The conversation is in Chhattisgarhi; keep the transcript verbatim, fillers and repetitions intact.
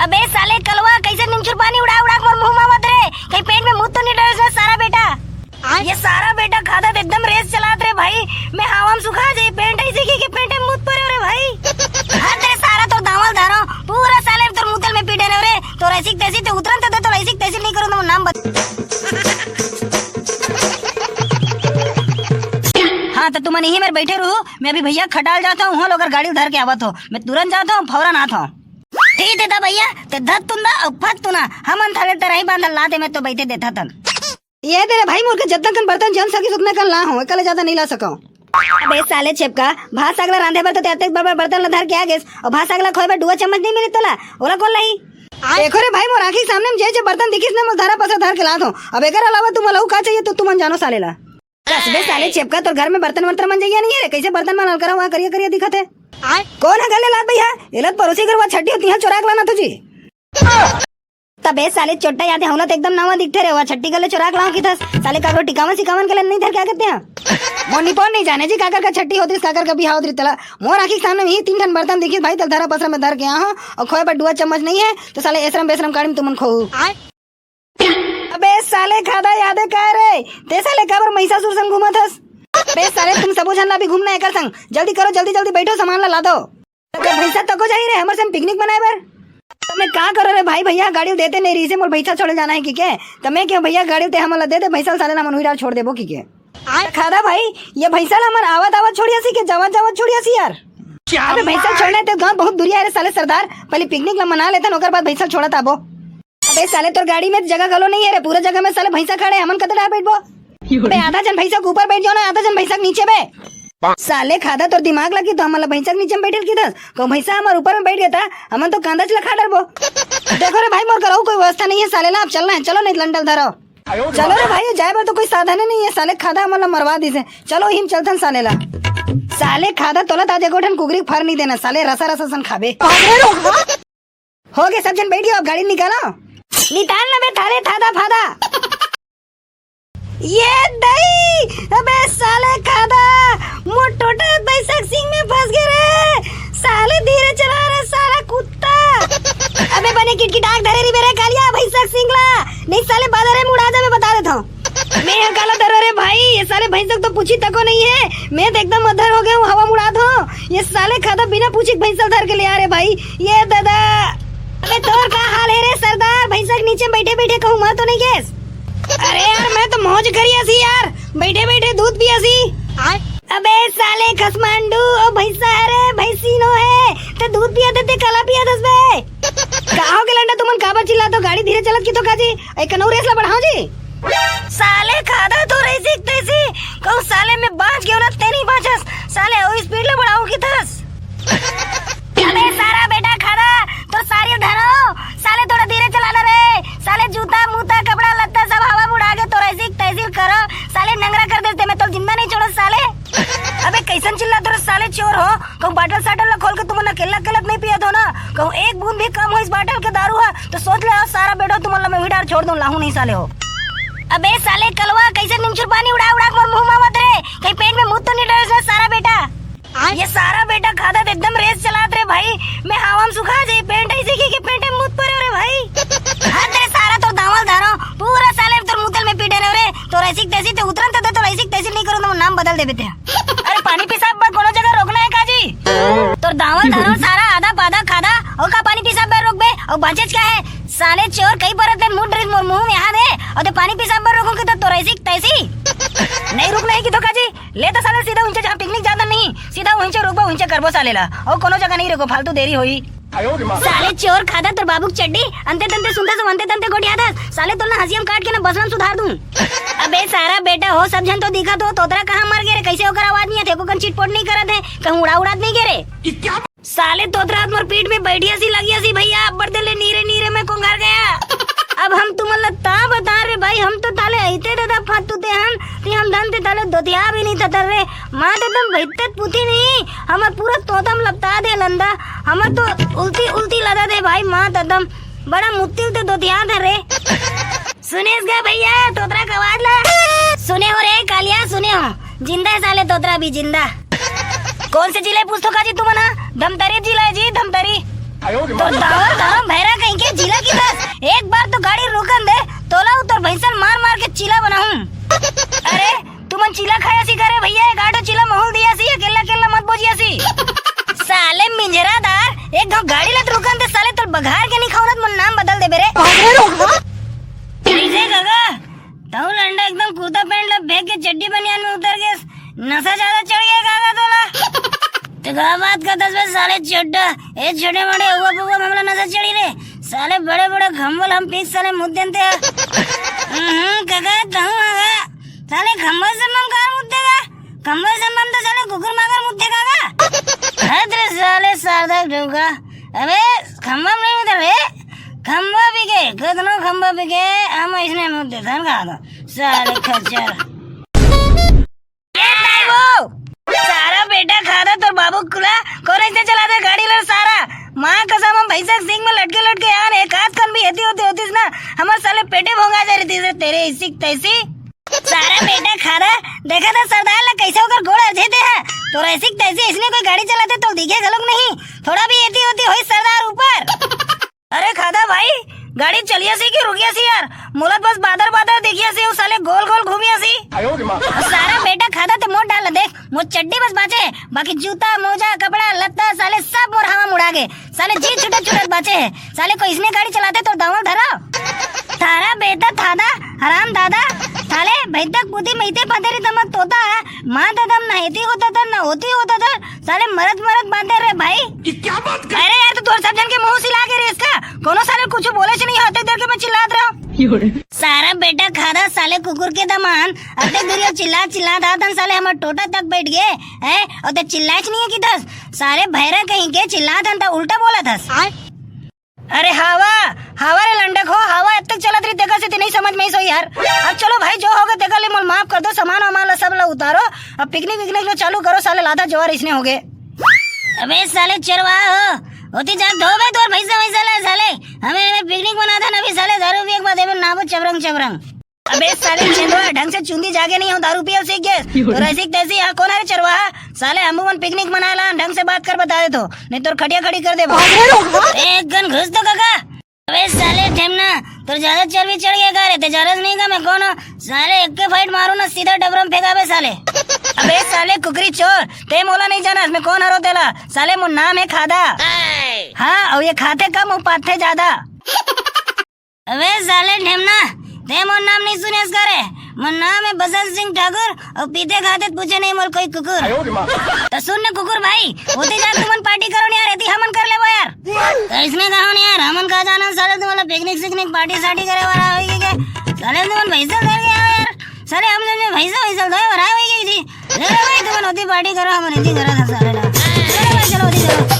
बे साले कलवा, कइसे निमचुर पानी उड़ा उड़ा के मोर मुंह म आवत रे? कहीं पेंट में मूत तो नहीं डरे रे सारा बेटा? ये सारा बेटा खादा त एकदम रेस चलात रे भाई। मैं हवा म सुखा जाई पेंट, ऐसे की के पेंट में मूत परे रे भाई। हद रे सारा तोर दावल धारो, पूरा साले तोर मुतल में पीटे रे। तोर ऐसी तैसी ते उतरन ते, तोर ऐसी तैसी नहीं करूँ तो नाम बत- हाँ, तो तुमन इही मेर बैठे रहू, मैं अभी भैया खटाल जात हूँ, उहाँ लोग गाड़ी धर के आवत हो, मैं तुरंत जात हूँ, फौरन आत हूँ। ठीक है दा भैया, ते धत तुंदा अउ फत तुना, हमन थाले तरही बांधल लाते में तो बैठे देथा तन। ये दे रे भाई, मोर के जतना कन बर्तन जम सकिस उतना कन ला हूँ, एकले ज्यादा नहीं ला सकूँ। अबे साले छेपका, भात साग ला रांधे बर तो ते अतेक बड़ बड़ बर्तन ला धर के आ गेस, अउ भात साग ला खोए बर डुआ चम्मच नहीं मिली तोला, ओला कौन लाही? देखो रे भाई, मोर आँखी के सामने में जे जे बर्तन दिखिस ना, मोर धरा पसरा धर के लात हूँ। अब एकर अलावा तुमन ला अउ का चाहिए तो तुमन जानो साले ला। बस बे साले छेपका, तोर घर में बर्तन वर्तन मन जइया नहीं है रे, कैसे बर्तन मन अलकरा हुआ करिया करिया दिखत है? कौन है घले लात भैया? एला तो पड़ोसी घर हुआ छट्टी होती है, चोरा के लाना तो जी। तबे साले चोट्टा याद है, हमला तो एकदम नवा दिखथे रे, हुआ छट्टी घले चोरा के लाओ की थस। साले काकरो टिकावन सिकावन के लिए नहीं धर क्या कहते हैं? मोर निपोन नहीं जाने जी, काकर का छट्टी होती, काकर का बिहाव होती तला। मोर आँखी के सामने में ही तीन ठन बर्तन दिखिस भाई, तल धरा पसरा में धर के आहो, और खोए बर डुआ चम्मच नहीं है, तो साले एसरम बेसरम काड़ी में तुमन खोऊ। अबे साले खादा याद है का रे? ते साले काबर महिषासुर संग घूमत हस? बे साले तुम सबो झन ला भी घूमना एकर संग। जल्दी करो, जल्दी जल्दी बैठो, सामान ला ला दो। तो भैंसा तको जाही रे हमर संग पिकनिक मनाए बर? तो मैं का करो रे भाई, भैया गाड़ी देते नहीं रही से मोर भैंसा छोड़े जाना है की के? तो मैं क्यों भैया गाड़ी ते हमन ला दे दे, भैंसा साले ला मन हुई डाल छोड़ देबो की के? खादा भाई, ये भैंसा ला हमन आवत आवत छोड़िया सी के जावत जावत छोड़िया सी यार? अबे भैंसा छोड़ना है तो गाँव बहुत दूरिया है रे साले सरदार, पहले पिकनिक ला मना लेथन, ओकर बाद भैंसा छोड़त आबो। अबे साले तोर गाड़ी में जगह घलो नहीं है रे, पूरा जगह में साले भैंसा खड़े, हमन कते डार बैठबो? अबे आधा जन भैंसा के ऊपर बैठ जाओ ना, आधा जन भैंसा के नीचे बे। साले खादा तोर दिमाग लगी तो हमन ला भैंसा के नीचे में बैठल की दस, कहूँ भैंसा हमर ऊपर में बैठ गया था, हमन तो कांदा चला खा डरबो। देखो रे भाई, मोर करऊ कोई व्यवस्था नहीं है साले ला, आप चलना है, चलो नहीं लंडल धरो। चलो रे भाई, जाए बर तो कोई साधन ही नहीं है, साले खादा हमन ला मरवा दिसे। चलो हिम चलथन साले ला। साले खादा तोला ताजे गोठन कुकरी के फर नहीं देना, साले रसा रसा सन खाबे। हो गए सब जन बैठ गए, अब गाड़ी निकालो। निकाल ना बे थाले थादा फादा। ये दई, अबे साले खादा, मोर टोटा बैसक सिंग में फंस गए रे। साले धीरे चला रे साला कुत्ता। अबे बने किटकिटाक धरे री मेरे कालिया बैसक सिंग ला। नहीं साले बाजारे में उड़ा दे, मैं बता देता हूँ। मैं यहाँ काला धरो रे भाई, ये साले भैंसक तो पूछी तको नहीं है। मैं तो एकदम अधर हो गया हूँ, हवा में उड़ात हूँ। ये साले खादा बिना पूछी भैंसा धर के ले आ रे भाई। ये दादा, अबे तोर का हाल है रे सरदार? भैंसा के नीचे बैठे बैठे कहूँ मर तो नहीं गैस? अरे यार, मैं तो मौज करिया सी यार, बैठे बैठे दूध पिया सी। अबे साले खसमांडू, ओ भैंसा है रे, भैंसी नो है, तो दूध पिया देते, कला पिया दस बे। का हो गे लंडा, तुमन काबर चिल्लात हो? गाड़ी धीरे चलत की तो का जी, एक नौ रेस ला बढ़ाओ जी। साले खादा तो रही सी तैसी, कहूँ साले मैं बाँच गयो ना, ते नहीं बाँचस। साले ओ स्पीड ला बढ़ाऊँ की थस। अबे सारा बेटा खादा, तोर सारी धरो, साले थोड़ा धीरे चला ना रे। साले जूता, मूता, कपड़ा, लत्ता सब हवा में उड़ा के तोर ऐसी तैसी करो, साले नंगरा कर देते, मैं तो जिंदा नहीं छोड़ो साले। अबे कैसन चिल्ला तोर साले चोर हो, कहूँ बाटल साटल ला खोल के तुमन अकेला अकेला नहीं पिया दो ना, कहूँ एक बूंद भी कम हो इस बाटल के दारू है, तो सोच ले सारा बेटा तुमन ला मैं वही डार छोड़ दूँ, लाहू नहीं साले हो। अबे साले कलवा, कैसे निमचुर पानी उड़ा उड़ा के मोर मुंह मावत रे, कहीं पेट में मुत तो नहीं डरे सारा बेटा? ये सारा बेटा खादा त एकदम रेस चलात रे भाई, मैं हवा में सुखा जाई, पेंट ऐसे की के पेंट में मुत परे रे भाई। हद रे सारा तोर दावल धारो, पूरा साले तोर मुतल में पीटे रे रे, तोर ऐसी तैसी ते उतरन ते तोर ऐसी तैसी नहीं करूँ तो नाम बदल देबे ते। अरे पानी पेशाब बर कोनो जगह रोकना है का जी? तोर दावल धारो सारा आधा पाधा खादा, और का पानी पेशाब बर रोकबे, और बांचेच का है? साले चोर कई परत ले मुंह ड्रिस मोर मुंह में आ दे, और ते पानी पेशाब बर रोकोगे तो तोर ऐसी तैसी। नहीं रुकना है कि तो का जी? ले तो साले सीधा उनसे जहाँ पिकनिक जाता नहीं, सीधा उनसे रोकबो, उनसे करबो साले ला। और कोनो जगह नहीं रोको, फालतू देरी होई। साले चोर खादा तोर बाबू की चड्डी, अंते तंते सुनता सब अंते तंते गोटियाता। साले तोर ना हंसी हम काट के ना बसरम सुधार दूं। अबे सारा बेटा हो, सब जन तो दिखा तो तोतरा कहाँ मर गए रे? कैसे ओकर आवाज नहीं आते? को कन चिटपोट नहीं करत है, कहूँ उड़ा उड़ात नहीं गए रे? साले तोतरा मोर पीठ में बैठिया सी लगिया सी भैया, अब्बड़ दिन ले नीरे नीरे में कोंघर गया। अब हम तुमन ला ता बता रे भाई, हम तो ताले आईते दादा फातू ते हन, ती हम धन ते ताले दोतिया भी नहीं ततर रे। माँ ते तुम भैतत पुती नहीं, हमर पूरा तोतम लपटा दे लंदा, हमर तो उल्टी उल्टी लदा दे भाई, माँ ततम बड़ा मुत्तिल ते दोतिया दे रे। सुनेस गा भैया, तोतरा का आवाज ला? सुने हो रे कालिया, सुने हो। जिंदा है साले तोतरा भी जिंदा। कौन से जिले पूछतो का जी तुमन हा? धमतरी जिला है जी, धमतरी। तो दावर धरम भैरा कहीं के चिला खाया सी करे भैया, एक आटो चिला महूल दिया सी, अकेला अकेला मत बोजिया सी। साले मिंजरादार, एक घाव गाड़ी लत रुकन दे साले, तोल बघार के नहीं खाऊं ना, मोर नाम बदल देबे रे। कैसे काका? तहु लंडा एकदम कुर्ता पैंट ला फेंक के चड्डी बनियान में उतर गए, नशा ज्यादा चढ़ गया काका तोला? तो का बात करता बे साले चड्डा, ए छोटे मोटे हुआ पुआ हमला नशा चढ़ी रे, साले बड़े बड़े खम्बल हम पीक साले मुद्दे ते। हम्म, काका तहु आगा, साले खम्बल से मम कार मुद्दे का, खम्बल से मम तो साले कुकुर मागर मुद्दे का का? हद रे साले सारदा डोका, अबे खम्बा में नहीं उतर रे, खम्बा भी के, कितनो खम्बा भी के, हम इसने मुद्दे धन खा दो, साले खच्चर। ए दाई वो, सारा बेटा खादा तोर बाबू कुला, कौन ऐसे चला दे गाड़ी लो सारा? माँ कसम हम भैंसा के सींग में लटके लटके आन, एक आध कन भी हेती होती होतीस ना, हमार साले पेटे भोंगा जा रही थी तेरे ऐसी तैसी। सारा बेटा खादा, देखा था सरदार ला कैसे ओकर गोड़ अर्झे दे है, तोर ऐसी तैसी इसने कोई गाड़ी चलाते तो दिखे घलोक नहीं, थोड़ा भी हेती होती होई सरदार ऊपर। अरे खादा भाई, गाड़ी चलिया सी कि रुकिया सी यार? मोला बस बादर बादर देखिया सी, उ साले गोल गोल घूमिया सी। अउ सारा बेटा खादा ते मोर डाल देख, मोर चड्डी बस बाचे हे, बाकी जूता, मोजा, कपड़ा, लत्ता साले सब मोर हवा मुड़ा गे। साले जी छुटत छुटत बाचे हे। साले कोई इसने गाड़ी चलाते तो दावल धरा। थारा बेटा थादा, हराम दादा, साले भैतक बुद्धि मईते पदरी तमन तोता है, माँ दादा ना हेती होता था, ना होती होता था, साले मरद मरद बांधे रे भाई। ये क्या बात कर अरे यार, तो तोर सब जन के मुंह सिला के रे इसका। कोनो साले कुछ बोले से नहीं होते देर के मैं चिल्लात रहा। सारा बेटा खादा साले कुकुर के दमान, अते दुनिया चिल्ला चिल्ला दादन साले हमर टोटा तक बैठ गए, हैं? और ते चिल्लाच नहीं है कि दस सारे भैरा कहीं के चिल्ला दन त उल्टा बोला दस। अरे हावा, हावा रे लंडक हो, हावा एतक चलत रही, देखा से ते नहीं समझ में ही सोई यार। अब चलो भाई, जो होगा देखा ले, मोल माफ कर दो, सामान वामान ला सब ला उतारो, अब पिकनिक विकनिक लो चालू करो, साले लादा जवार इसने हो गए। अबे साले चरवा हो, होती जात धो बे तोर भैंसा वैसा ला साले, हमें, हमें पिकनिक मनाता ना अभी साले दारू पिए के बाद एमे नाबो चबरंग चबरंग। अबे साले चंदवा, ढंग से चुंदी जागे नहीं हो, दारू पियल सीख गए। तो ऐसी तैसी यहाँ कौन है रे चरवाहा? साले हम मन पिकनिक मनाला, ढंग से बात कर बता दे तो, नहीं तो खटिया खड़ी कर दे। एक गन घुस तो काका। अबे साले ठेमना, तोर ज्यादा चर्बी चढ़ गया का रे? ते जानस नहीं का मैं कौन हूँ? साले एक के फाइट मारू ना, सीधा डबरा में फेंकाबे साले। अबे साले कुकरी चोर, ते मोला नहीं जानस, मैं कौन हरो तेला? साले मोर नाम है खादा। हाँ, और ये खाते कम उपाते ज्यादा। अबे साले ढेमना, ते मोर नाम नहीं सुनेस का रे? मोर नाम है बसंत सिंह ठाकुर और पीते खाते पूछे नहीं मोर कोई कुकुर। तो सुन न कुकुर भाई, होती जा तुमन पार्टी करो नहीं यार, एती हमन कर लेबो यार। तो इसने कहो नहीं यार, हमन कहा जाना साले तुम्हारा पिकनिक सिकनिक पार्टी सार्टी करे वाला होई के? साले तुमन भैंसा धर के आओ यार। साले हम जब भैंसा वैसा धोए वाला होई गई थी। ले लो भाई तुमन होती पार्टी करो, हमन एती करा था साले ना। चलो भाई, चलो होती करो।